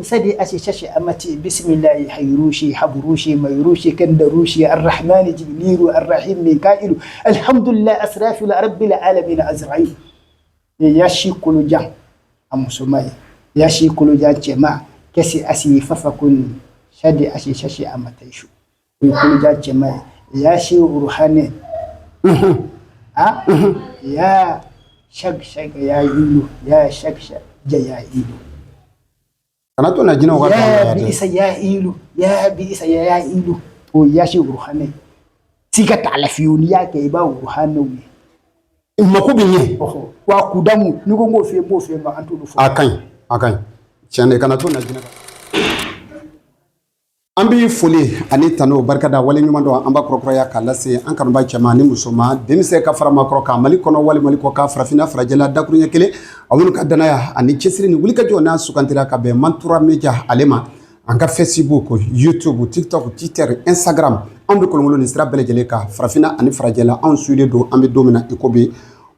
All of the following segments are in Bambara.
Sadi asi shashi amati bismillahi hayrushi habrushi mayrushi kandarushi arrahmani jibrilu arrahim mikailu alhamdulillah asrafil rabbil alamin azrail. Ya si kolojan a musoma ye, ya si kolojan cɛma kɛsi asi fafakun sadi asi shashi amataisu, o ye kolojan cɛma ye. Ya si uruhane a ya shag shag ya ilu ya shag shag ja ya ilu. Kana to na jinɛw ka don an ya la bi dɛ. Isa ya ilu ya bi isa ya ilu, o ya si uruhane siga t'a la fiyewu. N'i y'a kɛ, i b'a uruhanew ye. Mako bɛ ɲɛ. Ɔhɔ, wa kudamu, n'i ko n k'o f'i ye, n b'o f'i ye, nka an t'olu fɔ. A ka ɲi, a ka ɲi tiɲɛ de. Kana to na jinɛ. An bɛ foli ani tanu, barika da, wale ɲuman dɔn, an b'a kurakuraya k'a lase an kanuba cɛman ni musoman, denmisɛn ka fara maakɔrɔ kan, Mali kɔnɔ wali Mali kɔ kan, farafinna, farajɛla, dakuruɲɛ kelen, aw minnu ka danaya ani cɛsiri ni wulikajɔ n'a sugantira ka bɛn Mantura Media ale ma, an ka Facebook, YouTube, TikTok, Twitter, Instagram, anw bɛ kolonkolon nin sira bɛɛ lajɛlen kan, farafinna ani farajɛla. Anw suilen don. An bɛ don min na i ko bi,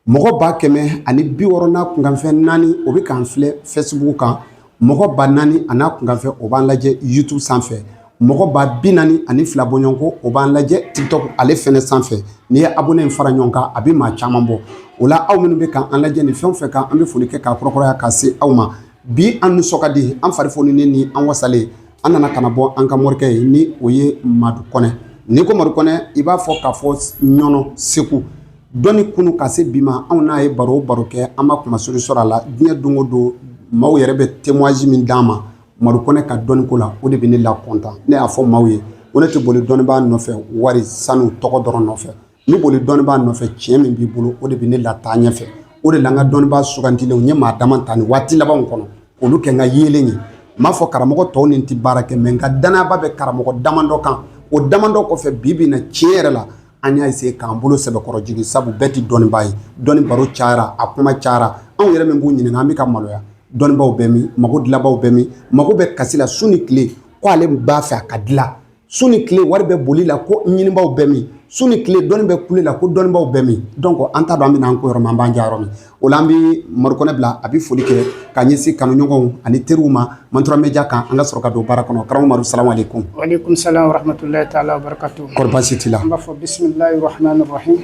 mɔgɔ 164 n'a kunkanfɛn naani, o bɛ k'an filɛ Facebook kan. Mɔgɔ 4000 a n'a kunkanfɛn, o b'an lajɛ YouTube sanfɛ. Mɔgɔ 42,000 bɔɲɔgɔnko, o b'an lajɛ TikTok ale fɛnɛ sanfɛ. N'i ye abonné in fara ɲɔgɔn kan, a bɛ maa caman bɔ o la. Aw minnu bɛ k'an lajɛ nin fɛn o fɛn kan, an bɛ foli kɛ k'a kurakuraya k'a se aw ma. Bi an nisɔn ka di, an fari foninen ni an wasalen, an nana ka na bɔ an ka morikɛ ye, ni o ye Madu Kɔnɛ. N'i ko Madu Kɔnɛ, i b'a fɔ k'a fɔ Ɲɔnɔ, Segu, dɔnni kunu ka se bi ma. Anw n'a ye baro o baro kɛ, an ma kumasuli sɔrɔ a la. Diɲɛ don o don, maaw yɛrɛ bɛ témoignage min d'an ma Madu Kɔnɛ ka dɔnni ko la, o de bɛ ne la content. Ne y'a fɔ maaw ye ko ne tɛ boli dɔnnibaa nɔfɛ wari, sanu, tɔgɔ dɔrɔn nɔfɛ. N bɛ boli dɔnnibaa nɔfɛ tiɲɛ min b'i bolo, o de bɛ ne la taa ɲɛfɛ. O de la n ka dɔnnibaa sugantilenw, n ye maa dama ta nin waati labanw kɔnɔ k'olu kɛ n ka yeelen ye. N m'a fɔ karamɔgɔ tɔw ni tɛ baara kɛ, mais n ka danayaba bɛ karamɔgɔ damadɔ kan. O damadɔ kɔfɛ, bi bi in na, tiɲɛ yɛrɛ la, an y'a essayer k'an bolo sɛbɛkɔrɔ jigin, sabu bɛɛ tɛ dɔnnibaa ye. Dɔnni baro cayara, a kuma cayara, anw yɛrɛ min b'u ɲininka, an bɛ ka maloya. Dɔnnibaaw bɛ min? Mago dilanbaaw bɛ min? Mago bɛ kasi la su ni tile ko ale b'a fɛ a ka dilan. Su ni tile, wari bɛ boli la ko ɲinibaaw bɛ min? Su ni tile, dɔnni bɛ kule la ko dɔnnibaaw bɛ min? Donc an t'a dɔn an bɛna an ko yɔrɔ min, an b'an ja yɔrɔ min. O la an bɛ Madu Kɔnɛ bila, a bɛ foli kɛ ka ɲɛsin kanuɲɔgɔnw ani teriw ma Mantura Media kan, an ka sɔrɔ ka don baara kɔnɔ. Karamɔgɔ Madu, salamu aleykum. Waaleykum salam wa rahmatullahi ta'ala wa barakatuh. Kɔri baasi t'i la? An b'a fɔ bisimilahi rahmani rahim.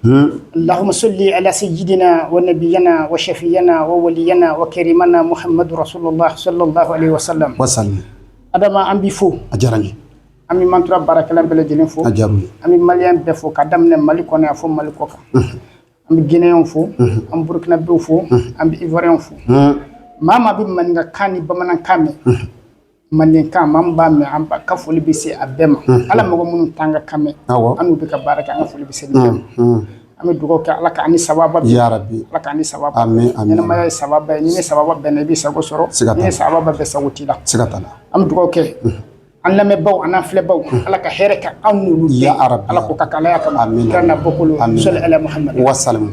اللهم صل على سيدنا ونبينا وشفينا وولينا وكريمنا محمد رسول الله صلى الله عليه وسلم. Wasalim. Adama, an b'i fo. A diyara n ye. An bɛ Mantura baarakɛla bɛɛ lajɛlen fo. A diyara u ye. An bɛ Malien bɛɛ fo, ka daminɛ Mali kɔnɔ yan fo Mali kɔ kan. An bɛ Guinéenw fo, an bɛ Burkinabéw fo, an bɛ Ivoirienw fo. Maa maa bɛ maninkakan ni bamanankan mɛn, mandenkan, maa min b'a mɛn, an ba ka foli bɛ se a bɛɛ ma. Ala mɔgɔ minnu t'an ka kan mɛn, an n'u bɛ ka baara kɛ, an ka foli bɛ se nin bɛɛ ma. An bɛ dugawu kɛ, Ala k'an ni sababa bɛn. Ya rabi. Ala k'an ni sababa. Amin, amin. Ɲɛnamaya ye sababa ye. Ni ni sababa bɛnna, i bɛ sago sɔrɔ. Siga t'a Ni la. ni sababa bɛn, sago t'i la. Siga t'a la. An bɛ dugawu kɛ an lamɛnbaw an n'an filɛbaw, Ala ka hɛrɛ kɛ anw n'olu bɛɛ. Ya Rabbi. Ala k'o ka kɛ Ala kama. Amin. Kira n'a bɔkolo. Amin. Sɔli ala Muhammad. Wasalim.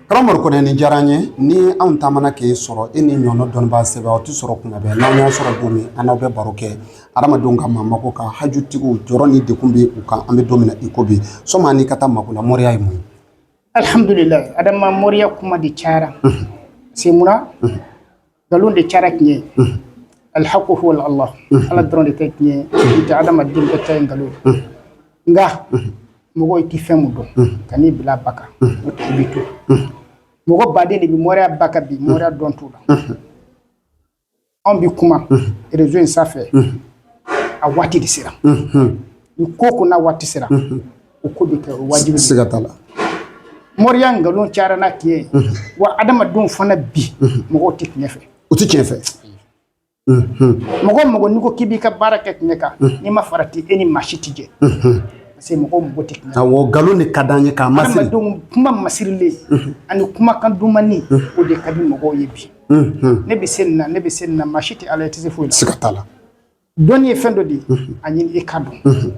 Karamɔgɔ Madu Kɔnɛ, nin diyara an ye. Ni anw taamana k'e sɔrɔ, e ni ɲɔnɔ dɔnnibaa sɛbɛ, aw tɛ sɔrɔ kuma bɛɛ. N'aw y'an sɔrɔ don min, an n'aw bɛ baro kɛ adamadenw ka mamako kan, hajutigiw jɔrɔ ni degun bɛ u kan. An bɛ don min na i ko bi, sɔmi n'i ka taa mako la, moriya ye mun ye? Alhamdulilayi Adama, moriya kuma de cayara se munna, nkalon de cayara. Tiɲɛ ye alhaqu huwa Allah, Ala dɔrɔn de tɛ tiɲɛ ye, n'o tɛ adamaden bɛɛ ta ye nkalon ye. Nka mɔgɔ, i tɛ fɛn mun dɔn, ka n'i bila ba kan, o tɛ, i bɛ to. Mɔgɔ baden de bɛ moriya ba kan bi, moriya dɔn t'u la. Anw bɛ kuma réseau in sanfɛ, a waati de sera. Ni ko ko n'a waati sera, o ko bɛ kɛ, o wajibi de. Siga t'a la. Moriya nkalon cayara n'a tiɲɛ ye. Wa adamadenw fana bi, mɔgɔw tɛ tiɲɛ fɛ. U tɛ tiɲɛ fɛ. Mɔgɔ o mɔgɔ n'i ko k'i b'i ka baara kɛ tiɲɛ kan, n'i ma farati, e ni maa si tɛ jɛ, parce que mɔgɔw mago tɛ tiɲɛ. Awɔ, nkalon de ka d'an ye k'a masiri. Adamadenw, kuma masirilen ani kumakan dumani, o de ka di mɔgɔw ye bi. Ne bɛ se nin na, ne bɛ se nin na, maa si tɛ Ala ye, tɛ se foyi la. Siga t'a la. Dɔnni ye fɛn dɔ de ye, a ɲini i ka dɔn.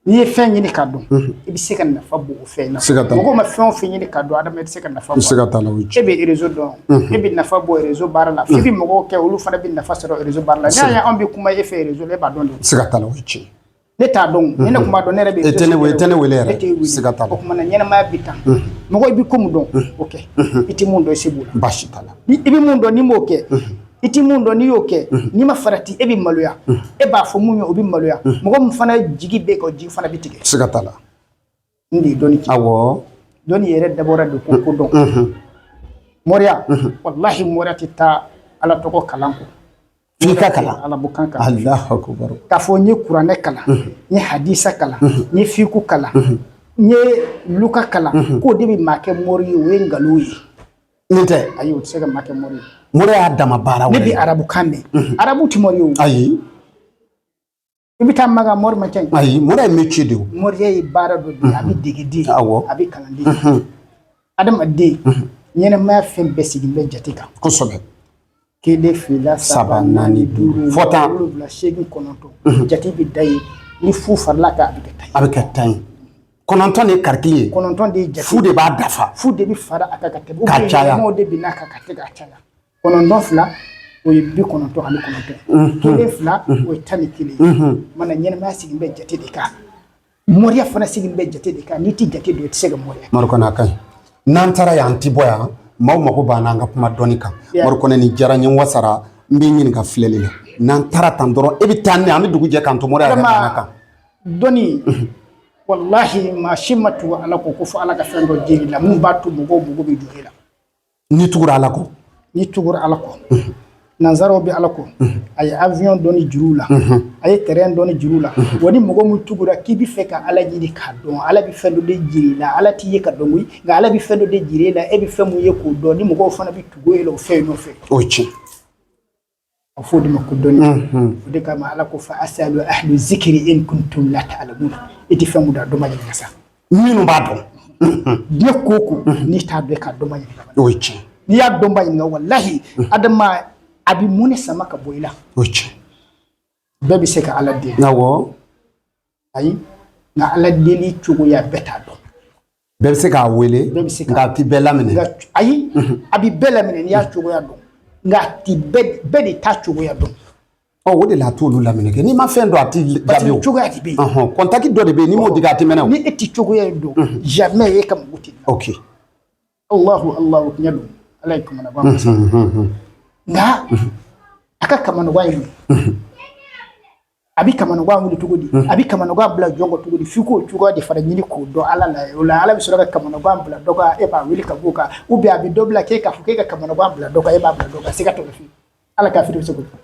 N'i ye fɛn ɲini ka dɔn, i bɛ se ka nafa bɔ o fɛn na. Siga t'a la. Mɔgɔw ma fɛn o fɛn ɲini ka dɔn, adama, i tɛ se ka nafa bɔ. Siga t'a la, o ye E tiɲɛ. bɛ réseau dɔn, e bɛ nafa bɔ réseau baara la, f'i bɛ mɔgɔw kɛ, olu fana bɛ nafa sɔrɔ réseau baara la. N'i y'a ye anw bɛ kuma e fɛ réseau la, e b'a dɔn de. Siga t'a la, o ye tiɲɛ. Ne t'a dɔn. Ni ne tun b'a dɔn, ne yɛrɛ bɛ E tɛ ne wele, e tɛ ne wele yɛrɛ. Ne t'e wele. Siga t'a la. O tuma na, ɲɛnamaya bɛ tan. Mɔgɔ, i bɛ ko mun dɔn, o kɛ. I tɛ mun dɔn, i se b'o la. Baasi t'a la. Ni i bɛ mun dɔn, n'i m'o kɛ, I ti mun dɔn, n'i y'o kɛ, n'i ma farati, e bɛ maloya. E b'a fɔ mun ye, o bɛ maloya. Mɔgɔ min fana jigi bɛ kan, o jigi fana bɛ tigɛ. Siga t'a la. N de ye dɔnni kɛ. Dɔnni yɛrɛ dabɔra de ko dɔn. Moriya, walahi, moriya tɛ taa Ala tɔgɔ kalan kɔ. F'i ka kalan. Arabukan kalan. Allahu akbar. K'a fɔ n ye kuranɛ kalan, n ye hadisa kalan, n ye fiku kalan, n ye luka kalan, k'o de bɛ maa kɛ mori ye, o ye nkalon ye. Nin tɛ. Ayi, o tɛ se ka maa kɛ mori ye. Moriya y'a dama baara Ne wɛrɛ bɛ ye. Arabukan mɛn, arabu tɛ mori ye o. Ayi. I bɛ taa Maka, mori man ca yen. Ayi, moriya ye métier de ye o. Moriya ye baara dɔ de ye, a bɛ dege den, a bɛ kalan den. Adamaden ɲɛnɛmaya fɛn bɛɛ sigilen bɛ jate kan. Kelen, fila, saba, saba, naani, naani, duuru, duuru, fɔ 10. 7, 8, 9. Jate bɛ da yen, ni fu farala kan, a bɛ kɛ 10 ye. A bɛ kɛ 10 ye. 9 de ye calcul ye. 9 de ye jate. Fu de b'a dafa. Fu de bɛ fara a kan ka tɛmɛ. K'a caya. Yɛlɛmaw de bɛ n'a kan ka tɛmɛ k'a caya. 9 fila, o ye 99. Kelen fila, o ye 11 ye. Mana ɲɛnɛmaya sigilen bɛ jate de kan. Moriya fana sigilen bɛ jate de kan. N'i tɛ jate dɔn, i tɛ se ka moriya. Mori Kɔnɛ, a ka ɲi. N'an taara yan, an ti bɔ yan. Maaw mago b'an na an ka kuma dɔnni kan. Mori Kɔnɛ, nin diyara n ye, n wasara. N b'i ɲininka filɛli la. N'an taara tan dɔrɔn, e bɛ taa ne, an bɛ dugu jɛ k'an to moriya yɛrɛ nana kan. Dɔnni, walahi, maa si ma tugu Ala kɔ ko fo Ala ka fɛn dɔ jiri la mun b'a to mɔgɔw mago bɛ jɔ e la. N'i tugura Ala kɔ. N'i tugura Ala kɔ. Nanzaraw bɛ Ala kɔ. A ye avion dɔ ni juru la. A ye terrain dɔ ni juru la. Wa ni mɔgɔ min tugura k'i bɛ fɛ ka Ala ɲini k'a dɔn, Ala bɛ fɛn dɔ de jiri la. Ala t'i ye ka dɔn koyi, nka Ala bɛ fɛn dɔ de jiri la, e bɛ fɛn mun ye k'o dɔn, ni mɔgɔw fana bɛ tugu e la o fɛn in nɔfɛ. O ye tiɲɛ. A fɔ o de ma ko dɔnni. O de kama Ala ko fa asalu ahlu zikiri in kuntum la ta'lamun. I tɛ fɛn mun dɔn, a dɔn ma ɲininka sa. Minnu b'a dɔn. Diɲɛ ko o ko, n'i t'a dɔn, k'a dɔn ma ɲininka. O ye tiɲɛ. N'i y'a dɔn ba ɲininka, walahi, Adama, a bɛ mun de sama ka bɔ i la. O ye tiɲɛ. Bɛɛ bɛ se ka Ala deli. Ayi, nka Ala deli cogoya bɛɛ t'a dɔn. Bɛɛ bɛ se k'a wele. Bɛɛ bɛ se k'a Nka a ti bɛɛ laminɛ. Nka ayi, a bɛ bɛɛ laminɛ n'i y'a cogoya dɔn, nka a ti bɛɛ de t'a cogoya dɔn. Ɔ, o de la a t'olu laminɛ kɛ. N'i ma fɛn dɔn, a ti Parce jaabi o. que cogoya de bɛ yen. Contact dɔ de bɛ yen, n'i m'o digi, a ti mɛnɛ o. Ni e ti cogoya in dɔn, jamais e ka mago tɛ dilan. Allahu Allahu, tiɲɛ don, Ala ye kamanagan masa. Nka a ka kamanagan ye mun ye? A bɛ kamanagan wuli cogo di? A bɛ kamanagan bila jɔn kɔ cogo di? F'i k'o cogoya de fana ɲini k'o dɔn Ala la. O la Ala bɛ sɔrɔ ka kamanagan bila dɔ kan, e b'a wuli ka b'o kan. Ou bien a bɛ dɔ bila k'e k'a fɔ k'e ka kamanagan bila dɔ kan, e b'a bila dɔ kan. Siga t'o la fiyewu. Ala ka firi bɛ se k'o kɛ.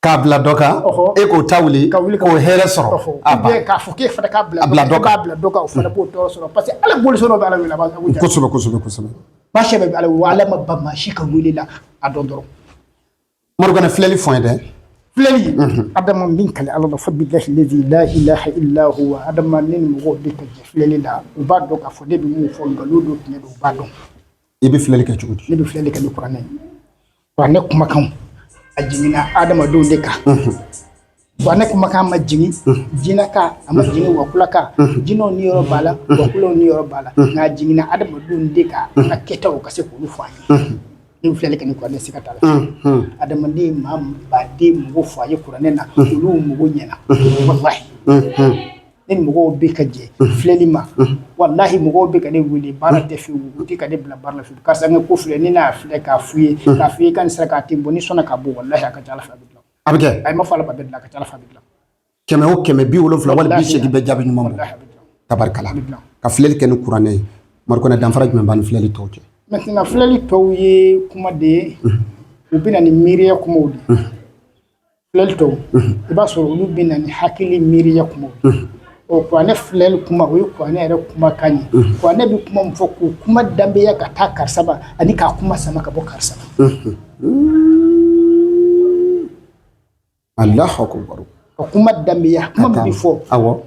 K'a bila dɔ kan, e k'o ta wuli, Ka wuli k'o hɛrɛ sɔrɔ. A Ou bien ban. k'a fɔ k'e fana k'a bila A bila dɔ dɔ kan, e kan. b'a bila dɔ kan, o fana b'o tɔɔrɔ sɔrɔ. Parce que Ala bolo sɔrɔ bɛ Ala wele, a b'a jaabi. Kosɛbɛ, kosɛbɛ, kosɛbɛ. Maa si bɛ Ala wele, Ala ma ban maa si ka wele la, a dɔn dɔrɔn. Mori Kɔnɛ, filɛli fɔ n ye dɛ. Filɛli, Adama, min kale Ala la, fa billahi lazi la ilaha illa huwa, Adama, ne ni mɔgɔw bɛ ka jɛ filɛli la, u b'a dɔn k'a fɔ ne bɛ mun fɔ, nkalon don, tiɲɛ don, u b'a dɔn. I bɛ filɛli kɛ cogo di? Ne bɛ filɛli kɛ ni kuranɛ ye. Kuranɛ kumakan, a jiginna adamadenw de kan. Kuranɛ kumakan ma jigin jinɛ kan, a ma jigin wakula kan. Jinɛw ni yɔrɔ b'a la, wakulaw ni yɔrɔ b'a la, nka a jiginna adamadenw de kan, an ka kɛtaw ka se k'olu fɔ an ye. Ne bɛ filɛli kɛ ni kuranɛ, siga t'a la. Adamaden maa baden mɔgɔ fɔ a ye kuranɛ na, olu mɔgɔ ɲɛna, walahi. Ne ni mɔgɔw bɛ ka jɛ filɛli ma, walahi, mɔgɔw bɛ ka ne wele, baara tɛ fiyewu, u tɛ ka ne bila baara la fiyewu. Karisa, n ka ko filɛ, ni ne y'a filɛ k'a f'u ye, k'a f'u ye ka nin sira k'a ten bɔ, ni sɔnna ka bɔ, walahi, a ka ca Ala fɛ, a bɛ dilan. A bɛ kɛ. A ma fɔ Ala ma, a bɛ dilan, a ka ca Ala fɛ, a bɛ dilan. 100 o 100, 70 wali 80 bɛɛ jaabi ɲuman bɔ. Walahi, a bɛ dilan. Tabarikala. A bɛ dilan. Ka filɛli kɛ ni kuranɛ ye. Mori Kɔnɛ, danfara jumɛn b'a ni filɛli tɔw cɛ? Maintenant, filɛli tɔw ye kuma de ye, u bɛ na ni miiriya kumaw de ye. Filɛli tɔw, i b'a sɔrɔ olu bɛ na ni hakili miiriya kumaw de ye. O kuranɛ filɛli kuma, o ye kuranɛ yɛrɛ kumakan ye. Kuranɛ bɛ kuma min fɔ, k'o kuma danbeya ka taa karisa ma, ani k'a kuma sama ka bɔ karisa ma. Allahu akbar. Ka kuma danbeya, kuma min bɛ fɔ.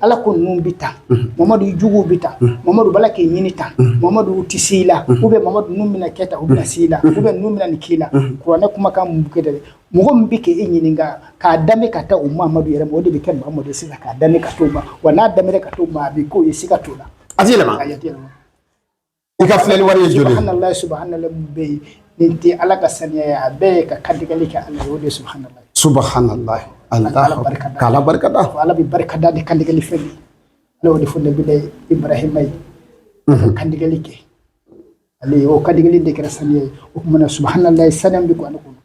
Ala ko ninnu bɛ tan, Mamadu juguw bɛ tan, Mamadu bala k'i ɲini tan, Mamadu tɛ se i la, ou bien Mamadu ninnu bɛna kɛ tan, u bɛna se i la, ou bien ninnu bɛna nin k'i la. Kuranɛ kumakan mun bɛ kɛ dɛ, mɔgɔ min bɛ k'e ɲininka k'a danbe ka taa o Mamadu yɛrɛ ma, o de bɛ kɛ Mamadu ye sisan, k'a danbe ka t'o ma. Wa n'a danbera ka t'o ma, a bɛ k'o ye, siga t'o la. A ti yɛlɛma. A tɛ yɛlɛma. I ka filɛli wari ye joli ye? Subhanallah, subhanallah, mun bɛ yen, nin tɛ Ala ka saniya ye, a bɛɛ ye ka kantigɛli kɛ Ala ye, o de ye subhanallah. Subhanallah. Ala barika da. K'Ala barika da. Ala bɛ barika da ni kantigɛli fɛn de ye. Ala y'o de fɔ Nabila Ibrahima ye. Ka kantigɛli kɛ. Ale o kantigɛli de kɛra saniya ye. O tuma na subhanallah, saniya bɛ kuranɛ kɔnɔ.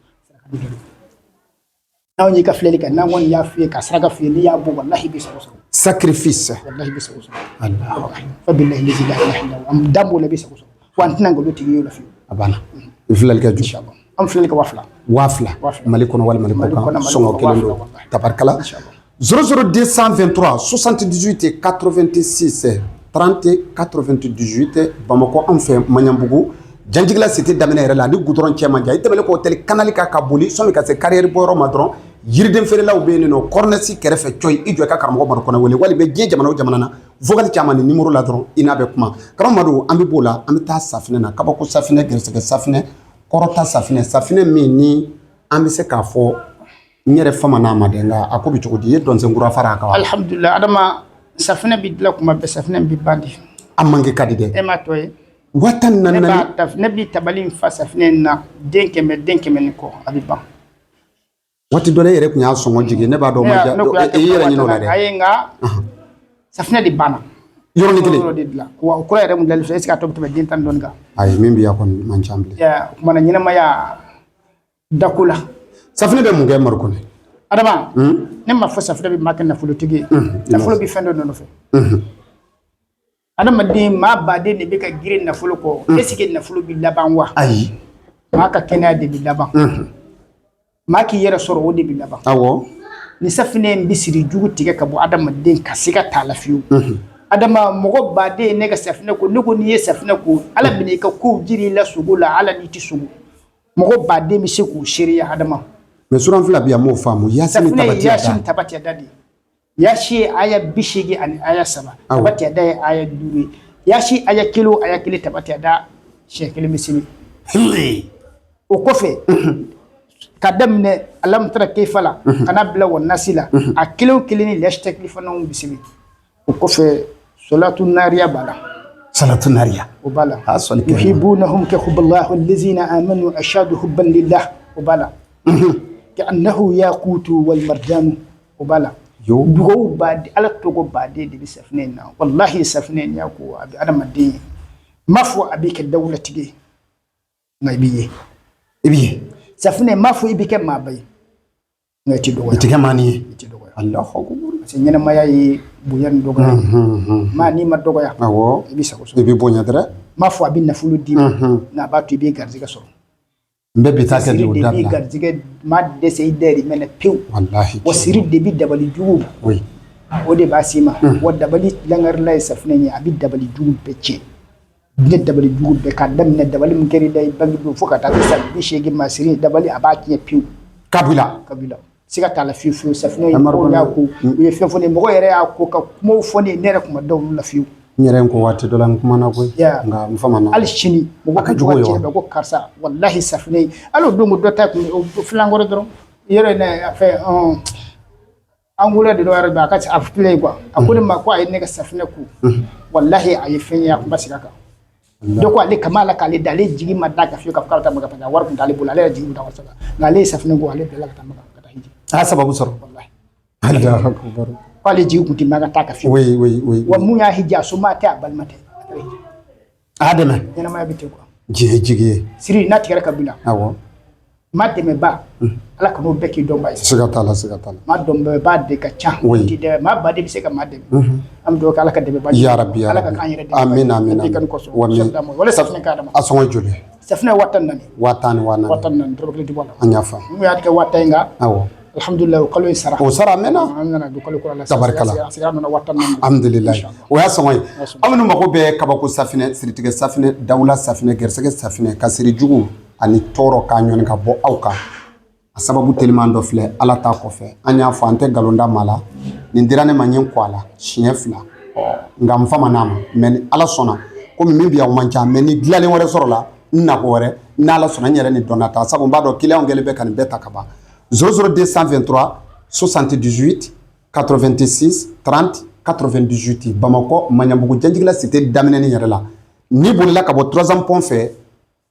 N'anw y'i ka filɛli kɛ, n'an kɔni y'a f'i ye ka saraka f'i ye, n'i y'a bɔ, walahi i bɛ sago sɔrɔ. Sacrifice. Walahi i bɛ sago sɔrɔ. Allah. Fa billahi lazi la ilaha illa huwa, an dan b'o la, i bɛ sago sɔrɔ wa an tɛna nkalon tigɛ i y'o la fiyewu. A banna. I filɛli kɛ joli? Inshallah, an filɛli kɛ 2000. 2000. 2000. Mali kɔnɔ walima Mali Mali kɔ kɔnɔ, kan, Mali sɔngɔ kɔnɔ, kelen 2000, don. wallahi. Tabarikala. Inshallah. 00223 78 86 30 98, Bamakɔ, anw fɛ Maɲanbugu, Janjigila cité daminɛ yɛrɛ la ni goudron cɛ man jan. I tɛmɛnen kɔ hôtel Canal kan ka boli sɔnni ka se carrière bɔyɔrɔ ma dɔrɔn, yiriden feerelaw bɛ yen nɔ, corniche kɛrɛfɛ cɔyi, i jɔ i ka karamɔgɔ Madu Kɔnɛ wele, wali bɛ diɲɛ jamana o jamana na, vocal caman ni numéro la dɔrɔn, i n'a bɛ kuma. Karamɔgɔ Madu, an bɛ b'o la, an bɛ taa safinɛ na, kabako safinɛ, gɛrɛsɛgɛ safinɛ, kɔrɔta safinɛ, safinɛ min ni an bɛ se k'a fɔ n yɛrɛ fama n'a ma dɛ, nka a ko bɛ cogo di? I ye dɔnsenkura fara a kan wa? Alhamdulilah Adama, safinɛ bɛ dilan kuma bɛɛ, safinɛ bɛ ban de. A manqué ka di dɛ. E m'a tɔ ye. Waa tan ni naani Ne naani. b'a ta, ne b'i tabali in fa safinɛ in na, den 100, den 100 ni kɔ, a bɛ ban. Waati dɔ la, e yɛrɛ tun y'a sɔngɔ jigin, ne b'a dɔn o ma diya Ne kun y'a e yɛrɛ ɲinɛ o la dɛ. Ayi, nka safinɛ de banna. Yɔrɔnin kelen. Yɔrɔ de dilan wa, o kura yɛrɛ mun dilanli fɛ, est ce que a tɔ bɛ tɛmɛ den 10 dɔɔni kan? Ayi, min bɛ yan kɔni man ca bilen. Ya, o kumana ɲɛnamaya dako la. Safinɛ bɛ mun kɛ, Madu Kɔnɛ? Adama, ne ma fɔ safinɛ bɛ maa kɛ nafolotigi ye. Nafolo bɛ fɛn dɔ nɔfɛ. Adamaden, maa baden de bɛ ka girin nafolo kɔ. Est ce que nafolo bɛ laban wa? Ayi. Maa ka kɛnɛya de bɛ laban, maa k'i yɛrɛ sɔrɔ, o de bɛ laban. Ni safinɛ in bɛ siri jugu tigɛ ka bɔ adamaden ka se ka t'a la fiyewu. Adama, mɔgɔ baden ne ka safinɛ ko, ne ko n'i ye safinɛ ko, Ala bɛna i ka kow jiri i la sogo la, ala n'i tɛ sogo, mɔgɔ baden bɛ se k'o seereya, Adama. Mais suran fila bi yan, m'o faamu. Yasini. Safinɛ ye tabati da. Yasin tabati da de ye. Yasi ye aya 80 ani aya 3. Tabati da ye aya 5 ye. Yasi aya kelen o aya kelen, tabati da siɲɛ kelen bɛ seli o kɔfɛ, ka daminɛ alam tara keifa la ka na bila wa nasi la, a kelen o kelen ni lɛsitakilifanaw bɛ seli o kɔfɛ. Salatu nariya b'a la. Salatu nariya. O b'a la. A sɔli kɛ. Yuhibbunahum ka hubbillah allazina amanu ashadu hubban lillah, o b'a la. Ka'annahu yaqutu wal marjanu, o b'a la. Yo. Dugawu baden, Ala tɔgɔ baden de bɛ safinɛ in na. Wallahi, safinɛ in y'a ko a bɛ adamaden ye, n m'a fɔ a b'i kɛ dawulatigi ye, nka i b'i ye. I b'i ye. Safinɛ, n m'a fɔ i bɛ kɛ maaba ye, nka i tɛ I dɔgɔya. tɛ kɛ maa ni ye. I tɛ dɔgɔya. Allahu akbar. Parce que ɲɛnamaya ye bonya ni dɔgɔya ye. Maa n'i ma dɔgɔya, i bɛ sago I sɔrɔ. bɛ bonya dɛrɛ. N m'a fɔ a bɛ nafolo d'i ma, nka a b'a to i b'i garijɛgɛ sɔrɔ. N bɛ bi taa kɛ de Siri o de b'i dabila. garijɛgɛ, maa dɛsɛ i dayirimɛ na pewu. Wallahi. Wa siri de bɛ dabali jugu, o de b'a s'i ma. Wa dabali langarila ye safinɛ ye, a bɛ dabali jugu bɛɛ tiɲɛ. Diɲɛ dabali jugu bɛɛ, k'a daminɛ dabali min kɛra i la i bange don fo ka taa se san 80 ma, siri dabali a b'a tiɲɛ pewu. Kabila. Kabila siga t'a la fiyewu fiyewu. Safinɛ ye Amadu mɔgɔw y'a Kɔnɛ. ko, u ye fɛn fɔ ne ye, mɔgɔ yɛrɛ y'a ko ka kumaw fɔ ne ye, ne yɛrɛ kun ma da olu la fiyewu. N yɛrɛ n ko waati dɔ la, n kumana koyi. Nka n famana. Hali sini mɔgɔ A ka ka jugu jugu ye cɛ wa? bɛ ko karisa, walahi safinɛ ye. Hali o don ko dɔ ta kun o filankɔrɔ dɔrɔn yɔrɔ in na, a fɛ an wolo de dɔ yɛrɛ bɛ a ka a filɛ ye quoi. A ko ne ma ko a ye ne ka safinɛ ko, walahi a ye fɛn ye, a kun ma segin a kan. Dɔ ko ale kama ala k'ale da, ale jigi ma da ka fiyewu k'a fɔ k'a bɛ taa Maka, parce que a wari kun t'ale bolo, ale yɛrɛ jigi kun t'a wari sɔrɔ, nka ale ye safinɛ ko, ale bilala ka taa Maka ka taa hiji. A y'a sababu sɔrɔ. Walahi. Allahu akbar. Ko ale jigi kun tɛ Maka taa ka fiyewu. Oui, oui, oui. Wa mun y'a hiji, a soma tɛ, a balima tɛ, a taara hiji. A y'a dɛmɛ. Ɲɛnamaya bɛ ten quoi. Diɲɛ jigi ye. Siri n'a tigɛra ka bila, maa dɛmɛba, Ala kan'o bɛɛ k'i dɔnba ye. Siga t'a la, siga t'a la. Maa dɔnbaa de ka ca. Ti dɛmɛ, maa baden bɛ se ka maa dɛmɛ. An bɛ dugawu kɛ, Ala ka dɛmɛba Ya Rabbi, ya Ala ka Rabbi. k'an yɛrɛ dɛmɛ. Amin, amin, Nabi amin. kanu kosɔn. Wa min- Wala safinɛ k'a dama. A sɔngɔ joli? Safinɛ 14,000. 10,000, 40,000. 14,000, dɔrɔmɛ kelen tɛ bɔ a la. An y'a faamu. Mun y'a kɛ 10,000 ye, nka alhamdulilayi, o kalo in sara. O sara a mɛnna. An nana don kalo kura la. Tabarikala. A sigira nana 14,000. Alhamdulilayi. Inshallah. O y'a sɔngɔ ye. Sɔngɔ. Aw minnu mago bɛ kabako safinɛ, siritigɛ safinɛ, dawula safinɛ, gɛrɛsɛgɛ safinɛ, ka siri jugu ani tɔɔrɔ k'a ɲɔni ka bɔ aw kan, a sababu teliman dɔ filɛ. Ala t'a kɔfɛ, an y'a fɔ, an tɛ nkalon da maa la. Nin dira ne ma, n ye n kɔ a la siɲɛ 2, nka n fama n'a ma. Mais ni Ala sɔnna, komi min bɛ yan o man ca, mais ni dilanlen wɛrɛ sɔrɔla, n nako wɛrɛ, n'Ala sɔnna, n yɛrɛ ni dɔnna ta, sabu n b'a dɔn client kɛlen bɛ ka nin bɛɛ ta ka ban. 00223 78 86 30 98, Bamakɔ, Maɲanbugu, Janjigila cité daminɛni yɛrɛ la. N'i bolila ka bɔ troisième pont fɛ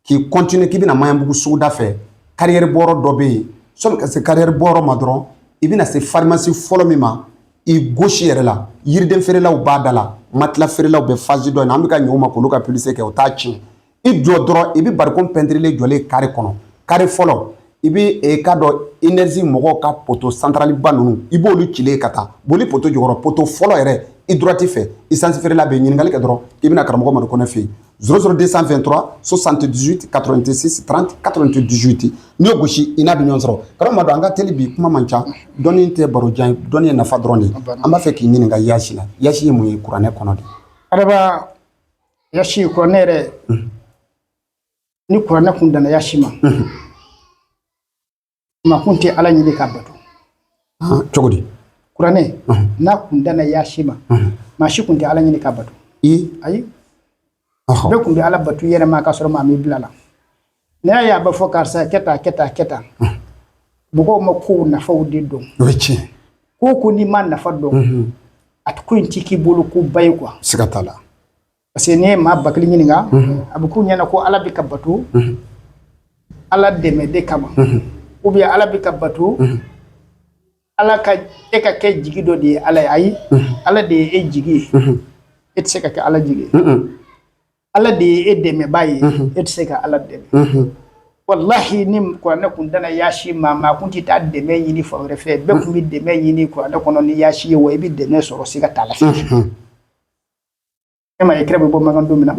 k'i continuer k'i bɛna Maɲanbugu suguda fɛ, carrière bɔyɔrɔ dɔ bɛ yen. Sɔnni ka se carrière bɔyɔrɔ ma dɔrɔn, i bɛna se pharmacie fɔlɔ min ma i gauche yɛrɛ la, yiriden feerelaw b'a da la, matelas feerelaw bɛ phase dɔ in na. An bɛ ka ɲɛ u ma k'olu ka publicité kɛ, o t'a tiɲɛ. I jɔ dɔrɔn, i bɛ barikon pɛntirilen jɔlen carré kɔnɔ, carré fɔlɔ. I bɛ e k'a dɔn énergie mɔgɔw ka poteau central ba ninnu, i b'olu cilen ka taa boli poteau jukɔrɔ, poteau fɔlɔ yɛrɛ i droite fɛ, essence feerela bɛ ɲininkali kɛ dɔrɔn k'i bɛna karamɔgɔ Madu Kɔnɛ fɛ yen. 00223 78 86 30 98, n'i y'o gosi, i n'a bɛ ɲɔgɔn sɔrɔ. Karamɔgɔ Madu, an ka teli bi, kuma man ca, dɔnni tɛ baro jan ye, dɔnni ye nafa dɔrɔn de ye. An b'a fɛ k'i ɲininka yaasi la. Yaasi ye mun ye kuranɛ kɔnɔ de? Adama, yaasi kuranɛ yɛrɛ, ni kuranɛ kun danna yaasi ma, maa kun tɛ Ala ɲini k'a bato. Cogo di? Kuranɛ n'a kun danna yaasi ma, maa si kun tɛ Ala ɲini k'a bato. Ayi, bɛɛ kun bɛ Ala bato i yɛrɛ ma, k'a sɔrɔ maa m'i bila la. N'i y'a ye a bɛ fɔ karisa kɛ tan, kɛ tan, kɛ tan, mɔgɔw ma kow nafaw de dɔn. O ye tiɲɛ. Ko ko n'i ma nafa dɔn, a ko in ti k'i bolo ko ba ye quoi. Siga t'a la. Parce que n'i ye maa 1000 ɲininka, a bɛ k'u ɲɛna ko Ala bɛ ka bato Ala dɛmɛ de kama, ou bien Ala bɛ ka bato Ala ka e ka kɛ jigi dɔ de ye Ala ye. Ayi, Ala de ye e jigi ye, e tɛ se ka kɛ Ala jigi ye. Ala de ye e dɛmɛbaa ye, e tɛ se ka Ala dɛmɛ. Walahi, ni kuranɛ kun danna yaasi ma, maa kun tɛ taa dɛmɛ ɲini fan wɛrɛ fɛ. Bɛɛ kun bɛ dɛmɛ ɲini kuranɛ kɔnɔ ni yaasi ye, wa i bɛ dɛmɛ sɔrɔ, siga t'a la. E ma ye kira bɛ bɔ Makan don min na,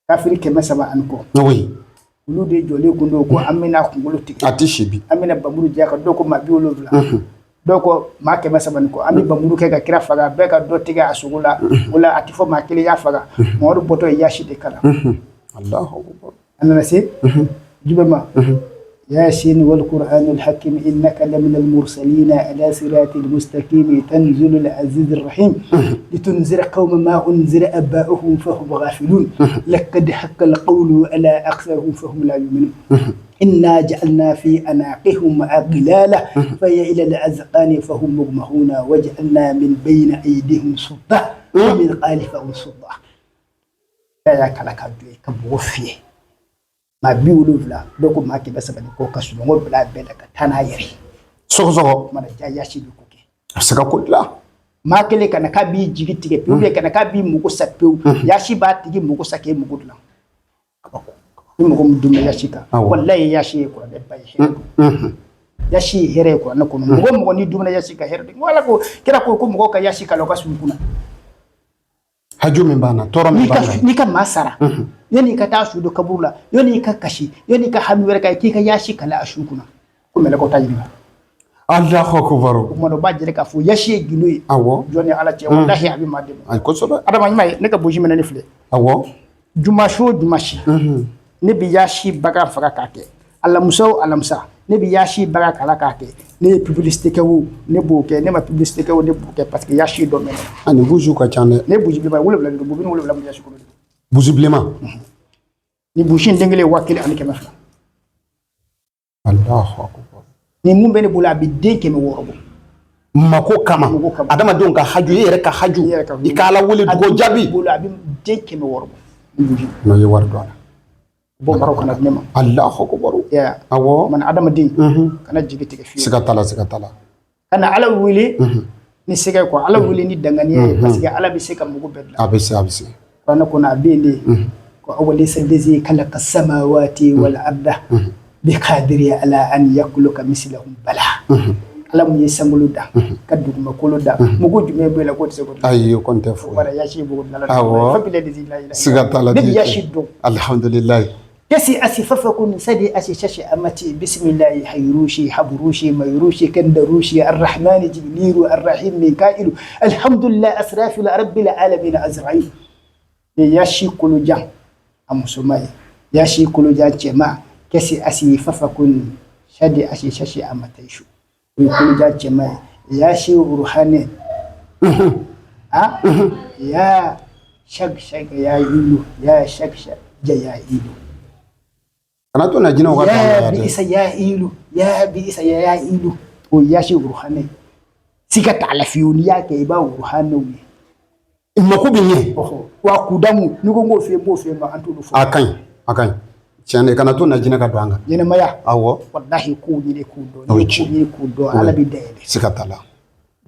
kafiri 300 ani kɔ, olu de jɔlen kun don ko an bɛna kunkolo tigɛ. A tɛ si bi. An bɛna bamuru jɛ ka dɔw ko maa 70, dɔw ko maa 300 ni kɔ, an bɛ bamuru kɛ ka kira faga, bɛɛ ka dɔ tigɛ a sogo la. O la a tɛ fɔ maa kelen y'a faga. Mamadu bɔtɔ ye yaasi de kalan. Allahu akbar. A nana se jumɛn ma? ياسين والقرآن الحكيم إنك لمن المرسلين على صراط المستقيم تنزيل العزيز الرحيم لتنذر قوما ما أنذر آباؤهم فهم غافلون لقد حق القول على أكثرهم فهم لا يؤمنون إنا جعلنا في أعناقهم أغلالا فهي إلى الأذقان فهم مقمحون وجعلنا من بين أيديهم سدا ومن خلفهم سدا. Y'a kala ka don ka bɔgɔ fiyɛ maa 70, dɔw ko maa 300 ni kɔ, ka sunɔgɔ bila a bɛɛ la ka taa n'a yɛrɛ ye. Sɔgɔsɔgɔ. Mana ja, yaasi bɛ ko kɛ. A bɛ se ka ko dilan. Maa kelen ka na k'a b'i jigi tigɛ pewu, ou ka na k'a b'i mago sa pewu, yaasi b'a tigi mago sa k'e mago dilan. Ni mɔgɔ min dun bɛ yaasi kan, walayi, yaasi ye kuranɛ ba ye, hɛrɛ don. Yaasi ye hɛrɛ ye kuranɛ kɔnɔ. Mɔgɔ mɔgɔ n'i dumuna yaasi kan, hɛrɛ don. Wala ko kira ko ko mɔgɔw ka yaasi kalan u ka su kunna. Haju min b'an na, tɔɔrɔ min b'an na. N'i ka maa sara, yanni i ka taa su don kaburu la, yanni i ka kasi, yanni i ka hami wɛrɛ kɛ, k'i ka yaasi kalan a su kunna, ko mɛlɛkɛw t'a ɲininka. Allahu akbar. O tuma na, o b'a jira k'a fɔ yaasi ye gindo ye. Jɔn ni Ala cɛ, walahi, a bɛ maa dɛmɛ. Ayi, kosɛbɛ. Adama ɲuman ye, ne ka bougie minɛ ne filɛ. Jumasi o jumasi, ne bɛ yaasi bagan faga k'a kɛ. Alamisa o alamisa, ne bɛ yaasi bagan kala k'a kɛ. Ne ye publicité kɛ o, ne b'o kɛ. Ne ma publicité kɛ o, ne b'o kɛ, parce que yaasi dɔ mɛn. Ani bougie ka ca dɛ. Ne bougie bilenman 7 de don, bobine 7 bɛ yaasi kɔnɔ. Bougie bilenman. Ni bougie in den kelen ye 1200. Allahu akbar. Ni mun bɛ ne bolo, a bɛ den 600 bɔ. Mako kama. Mako kama. Adamadenw ka haju, e yɛrɛ ka haju. I yɛrɛ ka. I ka Ala wele dugawu jaabi. Bolo, a bɛ den 600 bɔ ni bougie. N'o ye wari don a la. Bɔ maraw kana di ne ma. Allahu akbar. Ya. Mana adamaden kana jigi tigɛ fiyewu. Siga t'a la, siga t'a la. Kana Ala wele ni sɛgɛ quoi, Ala wele ni danganiya ye, parce que Ala bɛ se ka mugu bɛɛ dilan. A bɛ se, a bɛ se. Kuranɛ kɔnɔ a bɛ yen de ko awalaysa lazi khalaqa samawati wal arda biqadiri ala an yakhluqa mislahum bala. Ala mun ye sankolo da ka dugumakolo da, mugu jumɛn b'e la k'o tɛ se k'o dilan? Ayi, o kɔni tɛ foyi. Wala yaasi b'o dilan. Awɔ. Fa bi lazi la ilaha. Siga t'a la. Ne bɛ yaasi dɔn. Alhamdulilayi. Kesi asi fafakun sadi asi shashi amati bismillahi hayrushi habrushi mayrushi kandarushi arrahmani jibrilu arrahim mikailu alhamdulillah asrafil rabbil alamin azrail. Ne yaasi kolojan a musoma ye, yaasi kolojan cɛma, kesi asi fafakun sadi asi shashi amataishu, o ye kolojan cɛma ye. Yaasi ruhane a ya shag shag ya ilu ya shag shag ja ya ilu. Kana to na jinɛw ka ya dɔn bi dɛ. Isa ya ilu ya bi isa ya ya ilu, o yaasi ruhane siga t'a la fiyewu. N'i y'a kɛ, i b'a ruhanew ye. Mako bɛ ɲɛ. Ɔhɔ, wa kudamu n'i ko n k'o f'i ye, n b'o f'i ye, nka an t'olu fɔ. A ka ɲi, a ka ɲi tiɲɛ na, i kana to na jinɛ ka don an kan. Ɲɛnɛmaya. Walahi, kow ɲini k'u dɔn. O N'i ye ye kow tiɲɛ. ɲini k'u dɔn, Ala b'i dayɛlɛ. Siga t'a la.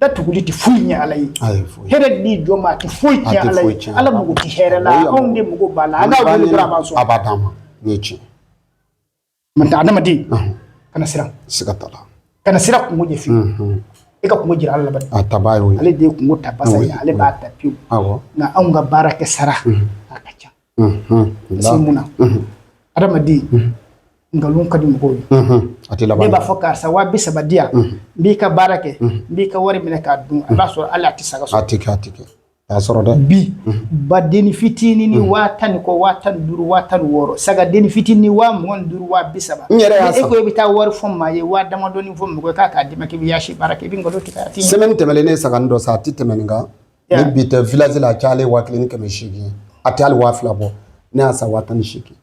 Datuguli tɛ foyi ɲɛ Ala ye. Ayi, foyi. Hɛrɛ di jɔn ma, a tɛ foyi A tiɲɛ tɛ Ala foyi ye. tiɲɛ. Ala mago tɛ hɛrɛ la, anw de mago b'a la. An k'a wele dɔrɔn, a b'an sɔn. A b'a d'an ma, nin ye tiɲɛ. Mɛ adamaden Kana siran. Siga t'a la. Kana siran kungo ɲɛ fiyewu. E ka kungo jira Ala la bani. A tabaa y'o ye. Ale de ye kungo ta basa ye, ale b'a ta pewu. Nka anw ka baara kɛ sara a ka ca. Parce que mun na, adamaden, nkalon ka di mɔgɔw ye. A tɛ laban. Ne b'a fɔ karisa 30 000 di yan, n b'i ka baara kɛ, n b'i ka wari minɛ k'a dun, a b'a sɔrɔ hali a tɛ saga sɔrɔ. A tɛ kɛ, a tɛ kɛ, a sɔrɔ dɛ. Bi badenni fitinin ni 10 000 ni kɔ, 15 000, 16 000, sagadenni fitinin ni 25 000, 30 000. N yɛrɛ y'a san. E ko e bɛ taa wari fɔ maa ye, waa damadɔni fɔ mɔgɔ ye k'a k'a d'i ma k'i bɛ yaasi baara kɛ, i bɛ nkalon tigɛ, a tɛ ɲɛ. Semaine tɛmɛnen ne ye sagani dɔ san, a tɛ tɛmɛ nin kan. Ni bi tɛ, village la, a cayalen 1800 ye, a tɛ hali 2000 bɔ. Ne y'a san 18 000.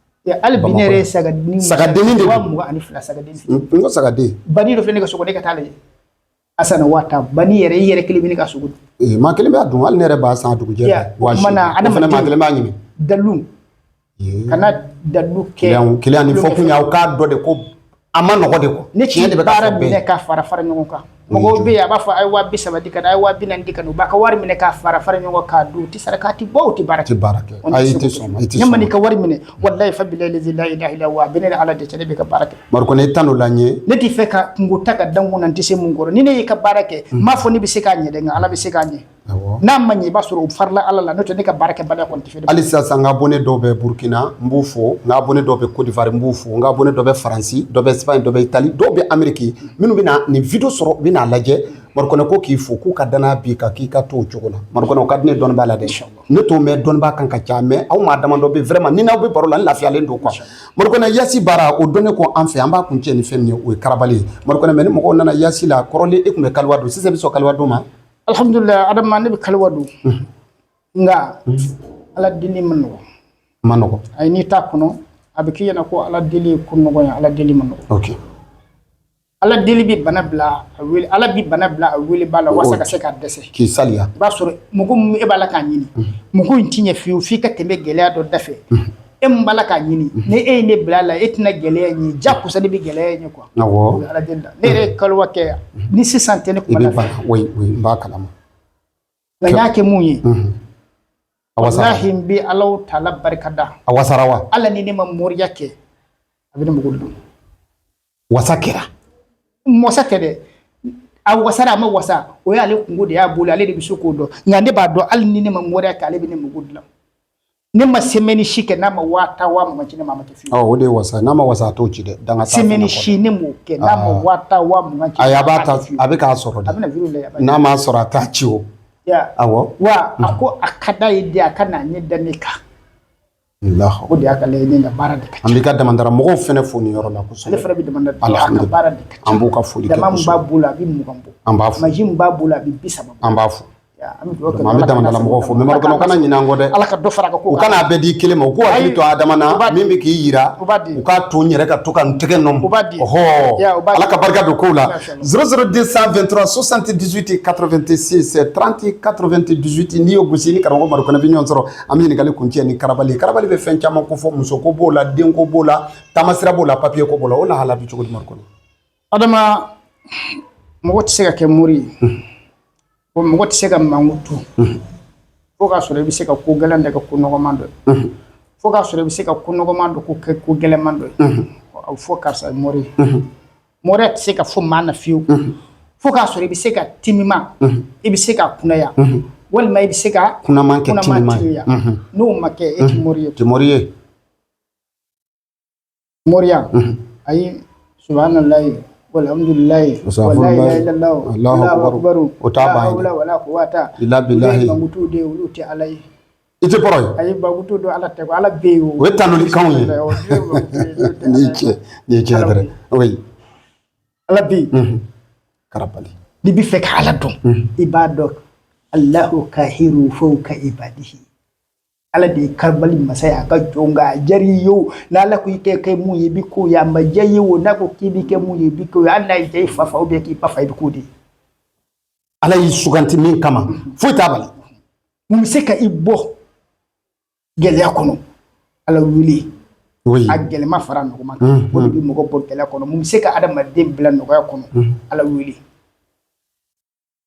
Hali bi ne yɛrɛ ye sagadenni sagadenni de 22 000 sagaden. N ko sagaden. Bani dɔ filɛ ne ka so kɔnɔ, ne ka taa lajɛ. A sanna 10 000. Bani yɛrɛ, i yɛrɛ kelen bɛ ne ka sogo dun. Maa kelen b'a dun, hali ne yɛrɛ b'a san a dugujɛ. O tuma na adamaden maa kelen b'a ɲimi. Dalu kana dalu kɛ. Kiliyan ni fɔ kun y'aw k'a dɔn de ko a ma nɔgɔ de ko. Ne ci de baara minɛ k'a fara fara ɲɔgɔn kan. Mɔgɔw bɛ yen, a b'a fɔ a ye 30 000 di ka na, a ye 40 000 di ka na, u b'a ka wari minɛ k'a fara fara ɲɔgɔn kan k'a dun, u tɛ saraka bɔ, u tɛ baara kɛ. Baara kɛ. Ayi, i tɛ sɔn, i tɛ sɔn. Ne ma n'i ka wari minɛ, walayi fa bilahi la ilaha illa huwa, a bɛ ne ni Ala de cɛ, ne bɛ ka baara kɛ. Marikɔnɛ, i ta n'o la n ye. Ne t'i fɛ ka kungo ta ka da n kun na, n tɛ se mun kɔrɔ. Ni ne y'i ka baara kɛ, n m'a fɔ ne bɛ se k'a ɲɛ dɛ, nka Ala bɛ se k'a ɲɛ. N'a ma ɲɛ, i b'a sɔrɔ o farila Ala la, n'o tɛ ne ka baara kɛbaliya kɔni tɛ fɛ. Hali sisan, n ka abonné dɔw bɛ Burukina, n b'u fo. N ka abonné dɔw bɛ Côte d'Ivoire, n b'u fo. N ka abonné dɔw bɛ Faransi, dɔw bɛ Espagne, dɔw bɛ Italie, dɔw bɛ Amérique. Minnu bɛna nin vidéo sɔrɔ, u bɛna lajɛ. Marikɔnɛ ko k'i fo, k'u ka danaya b'i kan, k'i ka to o cogo la. Marikɔnɛ, o ka di ne dɔnnibaa la dɛ. Ne t'o mɛn, dɔnnibaa kan ka ca, mais aw maa damadɔ bɛ vraiment ni n'aw bɛ baro la, n lafiyalen don quoi. Marikɔnɛ, yasi baara o dɔnnen ko an fɛ, an b'a kuncɛ ni fɛn min ye, o ye karabali ye. Marikɔnɛ, mais ni mɔgɔw nana yasi la, kɔrɔlen e tun bɛ kaliwa don, sisan i bɛ sɔn kaliwa don ma? Alhamdulilayi, adama, ne bɛ kaliwa don, nka Ala deli ma nɔgɔ. Ma nɔgɔ. Ayi, n'i t'a kɔnɔ, a bɛ k'i ɲɛna ko Ala deli ye ko nɔgɔ ye. Ala deli ma nɔgɔ. Ala deli bɛ bana bila a wele, Ala bɛ bana bila a wele ba la walasa ka se k'a dɛsɛ. K'i saliya. I b'a sɔrɔ mɔgɔ min e b'a la k'a ɲini, mɔgɔ in ti ɲɛ fiyewu f'i ka tɛmɛ gɛlɛya dɔ da fɛ. E min b'a la k'a ɲini, ni e ye ne bila a la, e tɛna gɛlɛya in ye, jagosa ne bɛ gɛlɛya in ye quoi. Ala deli la, ne yɛrɛ ye kaliwa kɛ, ni sisan tɛ ne kuma la. I bɛ bana, oui oui, n b'a kalama. Nka n y'a kɛ mun ye? Walahi, n bɛ Alahu taala barika da. A wasara wa? Ala ni ne ma moriya kɛ, a bɛ ne mago dun. Wasa kɛra. Wasa tɛ dɛ, a wasara, a ma wasa, o y'ale kungo de y'a bolo, ale de bɛ se k'o dɔn. Nka ne b'a dɔn, hali ni ne ma moriya kɛ, ale bɛ ne mago dilan. Ne ma semaine si kɛ n'a ma 10 000, 20 000 ci ne ma, a ma kɛ fiyewu. O de ye wasa, n'a ma wasa, a t'o ci dɛ. Danga t'a semaine si ne m'o kɛ n'a ma 10 000, 20 000 ci. Ayi, a b'a ta, a bɛ k'a sɔrɔ de. A bɛna vidéo lajɛ. N'a m'a sɔrɔ, a t'a ci o. Awɔ. Wa a ko a ka d'a ye de, a ka n'a ɲɛ da ne kan. O de y'a ka laɲini, ka baara de ka ca. An b'i ka damandara mɔgɔw fɛnɛ fo nin yɔrɔ la kosɛbɛ. Ale fana bɛ damanda, a ka baara de ka ca. An b'u ka foli kɛ kosɛbɛ. Dama min b'a bolo, a bɛ 20 bɔ. An b'a fo. Mansin min b'a bolo, a bɛ 30 bɔ. An b'a fo. An bɛ damandala mɔgɔw fo, mais Marikɔnɔ kana ɲinɛ an kɔ dɛ. Ala ka dɔ fara a ka ko U kana a bɛɛ di kelen ma, u k'u hakili to Adama na, min bɛ k'i yira, u k'a to n yɛrɛ ka to ka n tɛgɛ nɔ. Ɔhɔ, Ala ka barika don kow la. 00223 78 86 30 98, n'i y'o gosi, ni karamɔgɔ Marikɔnɛ bɛ ɲɔgɔn sɔrɔ. An bɛ ɲininkali kuncɛ ni karabali. Karabali bɛ fɛn caman ko fɔ, muso ko b'o la, den ko b'o la, taamasira b'o la, papiye ko b'o la. O lahala bɛ cogo di, Marikɔnɛ? Adama, mɔgɔ tɛ se ka kɛ mori ye, o mɔgɔ tɛ se ka mankutu fo k'a sɔrɔ i bɛ se ka ko gɛlɛn dɔ kɛ ko nɔgɔman dɔ ye, fo k'a sɔrɔ i bɛ se ka ko nɔgɔman dɔ ko kɛ ko gɛlɛnman dɔ ye. A bɛ fɔ karisa ye mori ye. Moriya tɛ se ka fɔ maa na fiyewu fo k'a sɔrɔ i bɛ se ka timima, i bɛ se ka kunnaya, walima i bɛ se ka kunaman kɛ timiman ye. N'o ma kɛ, e tɛ mori ye. Tɛ mori ye. Moriya, ayi, subhanallahi walhamdulillahi wala ilaha illallah Allahu akbar, o t'a ban ye, wala quwwata illa billahi. Mankutu de, olu tɛ Ala ye. I tɛ kɔrɔ ye. Ayi, mankutu don Ala tɛ ko Ala bɛ yen. O ye tanuli kanw ye. Ni cɛ, ni ye tiɲɛ dɛrɛ, oui. Ala bɛ yen. Karabali. N'i bɛ fɛ ka Ala dɔn, i b'a dɔn Allahu kahiru fawqa ibadihi. Ala de ye karabali masa ye a ka jɔn kan. A diyara i ye o, n'Ala ko i kɛ kɛ mun ye, i bɛ k'o ye. A ma diya i ye o, n'a ko k'i bɛ kɛ mun ye, i bɛ k'o ye. Hali n'a y'i diya i fa fa ou bien k'i ba fa, i bɛ k'o de ye. Ala y'i suganti min kama, foyi t'a bali. Mun bɛ se ka i bɔ gɛlɛya kɔnɔ? Ala wele. A gɛlɛma fara nɔgɔma kan, o de bɛ mɔgɔ bɔ gɛlɛya kɔnɔ. Mun bɛ se ka adamaden bila nɔgɔya kɔnɔ? Ala wele.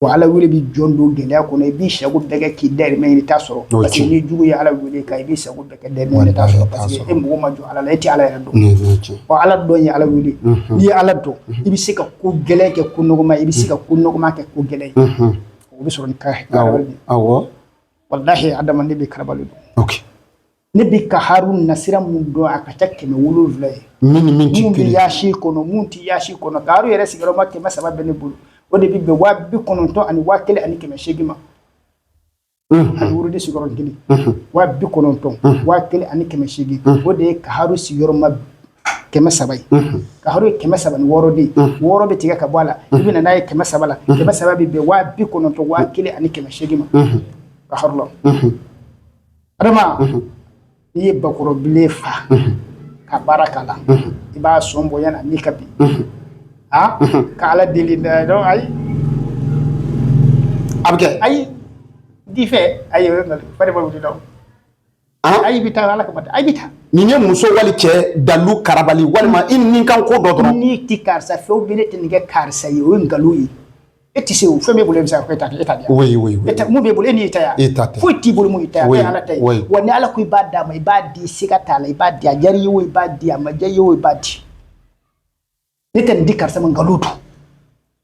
Wa Ala wele bɛ jɔn don gɛlɛya kɔnɔ, i b'i sago bɛɛ kɛ k'i dahirimɛ ɲini, i t'a sɔrɔ. O parce que tiɲɛ. Ni jugu ye Ala wele kan, i b'i sago bɛɛ kɛ, dahirimɛ ɲini, i t'a sɔrɔ, parce que e mago ma jɔ Ala la, e tɛ Ala yɛrɛ dɔn. Nin ye tiɲɛ. Wa Ala dɔn ye Ala wele. N'i ye Ala dɔn, i bɛ se ka ko gɛlɛn kɛ ko nɔgɔma ye, i bɛ se ka ko nɔgɔma kɛ ko gɛlɛn ye. O bɛ sɔrɔ ni karabali de ye. Walahi Adama, ne bɛ karabali dɔn. Ne bɛ ka Harun nasira mun dɔn, a ka ca 700 ye. Min ni min ti Mun bɛ kelen. yaasi kɔnɔ, mun tɛ yaasi kɔnɔ. Ka Harun yɛrɛ sigiyɔrɔma 300 bɛ ne bolo, o de bɛ bɛn 98,800 ma. Ani wurudi sigiyɔrɔ kelen, 91,800, o de ye Kaharu sigiyɔrɔma 300 ye. Kaharu ye 306 de ye, wɔɔrɔ bɛ tigɛ ka bɔ a la, i bɛ na n'a ye 300 la. 300 bɛ bɛn 91,800 ma Kaharu la. Adama, n'i ye bakɔrɔbilen fa ka baara k'a la, i b'a sɔn bɔ yanni a ni ka bin, ah, ka Ala deli dɛ, ayi. A bɛ kɛ. Ayi, di fɛ, ayi, o ye nkalon, fari ma wuli dɛ. Ayi, i bɛ taa Ala kama, ayi, bɛ taa. Nin ye muso wali cɛ dalu karabali walima i ni kan ko dɔ dɔrɔn. N'i ti karisa fɛ, ou bien ne tɛ nin kɛ karisa ye, o ye nkalon ye. E tɛ se o fɛn b'e bolo, e bɛ se ka fɔ e ta e ta di yan. Oui, oui, oui. E ta mun b'e bolo, e n'i ta ya. E ta tɛ. Foyi t'i bolo mun y'i ta ye, a bɛɛ ye Ala ta ye. Wa ni Ala ko i b'a d'a ma, i b'a di, siga t'a la, i b'a di, a diyara i ye o, i b'a di, a ma diya i ye o, i b'a di. Ne tɛ nin di karisa ma, nkalon don.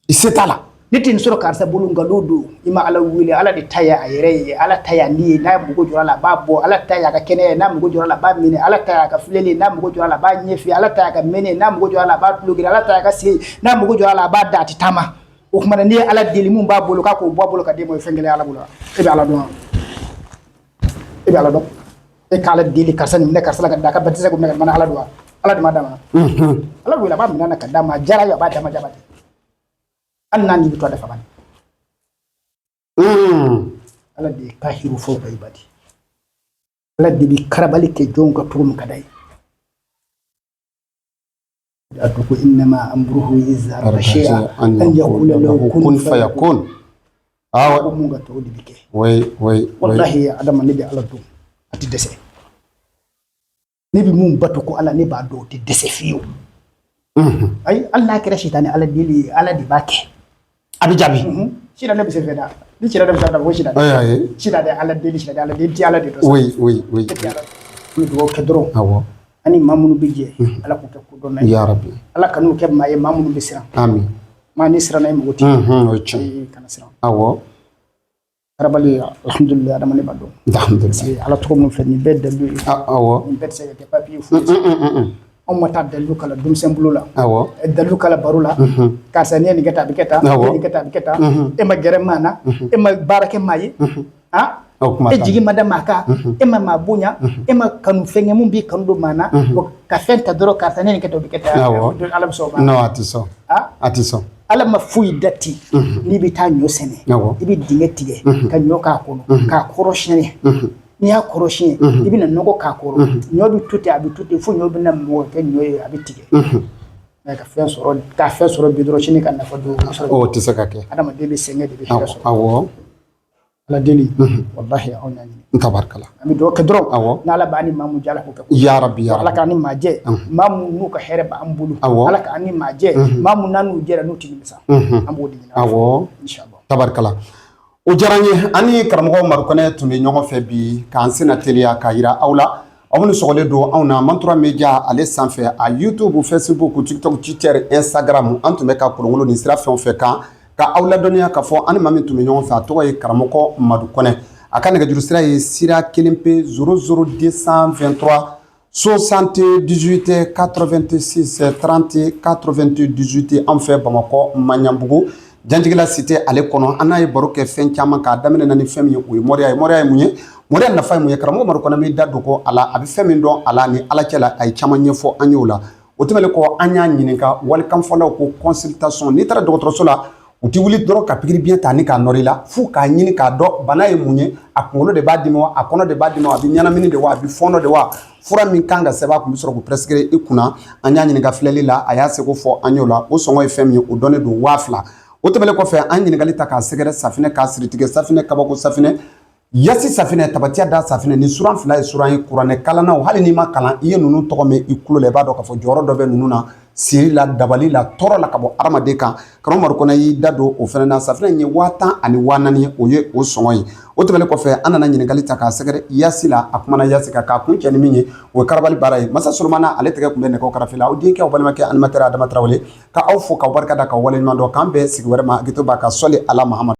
I se t'a la. Ne tɛ nin sɔrɔ karisa bolo, nkalon don. I ma Ala wele, Ala de ta ye a yɛrɛ ye, Ala ta ye a ni ye, n'a mago jɔra a la, a b'a bɔ. Ala ta ye a ka kɛnɛya ye, n'a mago jɔra a la, a b'a minɛ. Ala ta ye a ka filɛli ye, n'a mago jɔra a la, a b'a ɲɛf'i ye. Ala ta ye a ka mɛnni ye, n'a mago jɔra a la, a b'a tulo geren. Ala ta ye a ka sen ye, n'a mago jɔra a la, a b'a da, a tɛ taama. O tuma na, n'i ye Ala deli, mun b'a bolo k'a k'o bɔ a bolo ka d'e ma, o ye fɛn gɛlɛn Ala bolo wa? E bɛ Ala dɔn wa? E bɛ Ala dɔn? E k'Ala deli, karisa nin minɛ karisa la ka da a ka batisa ko minɛ ka mana Ala dɔn wa? Ala de m'a d'a ma. Ala wele, a b'a minɛ na ka d'a ma, a diyara ye, a b'a d'a ma jaba de. Hali n'a ni bɛ to a da faba de. Ala de ye kahiru fawqa ibadi. Ala de bɛ karabali kɛ jɔnw ka cogo min ka d'a ye. A to ko innama amruhu iza arada shay'an an yaqula lahu kun fayakun. Ah Ko ouais. mun ka to, o de bɛ kɛ. Oui. Wallahi Adama, ne bɛ Ala dɔn, a tɛ dɛsɛ. Ne bɛ mun bato ko Ala, ne b'a dɔn, o tɛ dɛsɛ fiyewu. Ayi, hali n'a kɛra sitanɛ Ala deli ye, Ala de b'a kɛ. A bɛ jaabi. Sitanɛ bɛ se fɛn na ni sitanɛ bɛ se ka ko sitanɛ. Ayi, ayi. Sitanɛ Ala deli, sitanɛ Ala deli, ti Ala de dɔn. Oui. E tɛ Ala dɔn. N bɛ dugawu kɛ dɔrɔn. Ani maa minnu bɛ jɛ, Ala k'u kɛ kodɔnna ye. Ya Rabbi. Ala kan'u kɛ maa ye, maa minnu bɛ siran. Amin. Maa ni siranna, i mago tɛ. O ye tiɲɛ. Ayi, kana siran. Karabali, alhamdulilayi, Adama, ne b'a dɔn. Alhamdulillah. Parce que Ala tɔgɔ minnu filɛ nin bɛɛ dalilu ye. Ah, awɔ. Nin bɛɛ tɛ se ka kɛ papiye foyi ye. Anw ma taa dalilu kalan denmisɛn bolo la. Dalilu kala baro la. Karisa, n'i ye nin kɛ tan, a bɛ kɛ tan. N'i ye nin kɛ tan, a bɛ kɛ tan. E ma gɛrɛ maa na. E ma baara kɛ maa ye. Ah? O kuma E t'a jigi ma da maa kan. E ma maa bonya. E ma kanu fɛn kɛ mun b'i kanu don maa na. Ka fɛn ta dɔrɔn, karisa, ne ye nin kɛ tan, o bɛ kɛ tan. Ala bɛ sɔn o ma. Non, a tɛ sɔn. Ah? A tɛ sɔn. Ala ma foyi da ten. N'i bɛ taa ɲɔ sɛnɛ, i bɛ dingɛ tigɛ ka ɲɔ k'a kɔnɔ, k'a kɔrɔ siɲɛ. N'i y'a kɔrɔ siɲɛ, i bɛna nɔgɔ k'a kɔrɔ. Ɲɔ bɛ to ten, a bɛ to ten fo ɲɔ bɛna mɔgɔ kɛ ɲɔ ye, a bɛ tigɛ. Ka fɛn sɔrɔ, ka fɛn sɔrɔ bi dɔrɔn, sini ka nafa don o sɔrɔ. O tɛ se ka kɛ. Adamaden bɛ sɛgɛn de bɛ hɛrɛ sɔrɔ. Ala deli, walahi, anw y'a ɲini. Tabarikala. An bɛ dugawu kɛ dɔrɔn. N'Ala b'an ni maa mun jɛ, Ala k'o kɛ. Ya Rabbi, ya Ala Rabbi. k'an ni maa jɛ, maa mun n'u ka hɛrɛ b'an bolo. Ala k'an ni maa jɛ, maa mun n'an n'u jɛra, n'u tɛ nimisa. An b'o de ɲini. Inshallah. Tabarikala. O diyara n ye. An ni karamɔgɔ Madu Kɔnɛ tun bɛ ɲɔgɔn fɛ bi, k'an sena teliya k'a yira aw la, aw minnu sɔgɔlen don anw na Mantura Media ale sanfɛ, a YouTube, Facebook, TikTok, Twitter, Instagram, an tun bɛ ka kolonkolon nin sira fɛn o fɛn kan ka aw ladɔnniya k'a fɔ an ni maa min tun bɛ ɲɔgɔn fɛ, a tɔgɔ ye karamɔgɔ Madu Kɔnɛ. A ka nɛgɛjuru sira ye sira kelen pe 00 223 78 86 30 98, an fɛ Bamakɔ, Maɲanbugu, Janjigila cité ale kɔnɔ. An n'a ye baro kɛ fɛn caman k'a daminɛ na ni fɛn min ye, o ye moriya ye. Moriya ye mun ye? Moriya nafa ye mun ye? Karamɔgɔ Madu Kɔnɛ b'i da don ko a la, a bɛ fɛn min dɔn a la ni Ala cɛ la, a ye caman ɲɛfɔ an ye o la. O tɛmɛnen kɔ, an y'a ɲininka walikanfɔlaw ko consultation. N'i taara dɔgɔtɔrɔso la, u tɛ wuli dɔrɔn ka pikiri biɲɛ ta ni k'a nɔrɔ i la f'u k'a ɲini k'a dɔn bana ye mun ye. A kunkolo de b'a dimi wa? A kɔnɔ de b'a dimi wa? A bɛ ɲɛnamini de wa? A bɛ fɔɔnɔ de wa? Fura min kan ka sɛbɛn a kun, bɛ sɔrɔ k'o prescrire i kunna. An y'a ɲininka filɛli la, a y'a seko fɔ an y'o la. O sɔngɔ ye fɛn min ye, o dɔnnen don, 2000. O tɛmɛnen kɔfɛ, an ɲininkali ta k'a sɛgɛrɛ safinɛ, k'a siritigɛ safinɛ, kabako safinɛ. Yasi safinɛ, tabatiya da safinɛ, ni suran fila ye suran ye kuranɛ kalannaw, hali n'i ma kalan, i ye ninnu tɔgɔ mɛn i tulo la, i b'a dɔn k'a fɔ jɔyɔrɔ dɔ bɛ ninnu na siri la, dabali la, tɔɔrɔ la ka bɔ adamaden kan. Karamɔgɔ Umaru Kɔnɛ y'i da don o fana na. Safinɛ in ye 10 000 4000 ye, o ye o sɔngɔ ye. O tɛmɛnen kɔfɛ, an nana ɲininkali ta k'a sɛgɛrɛ yasi la. A kumana yasi kan k'a kun cɛ ni min ye, o ye karabali baara ye. Masa Solomana ale tɛgɛ tun bɛ nɛgɛw karafe la. Aw denkɛ, aw balimakɛ, animateur Adama Tarawele, ka aw fo, k'aw barika da, k'aw waleɲuman dɔn. K'an bɛn sigi wɛrɛ ma. Hakɛto b'a ka sɔli ala Mahamadu.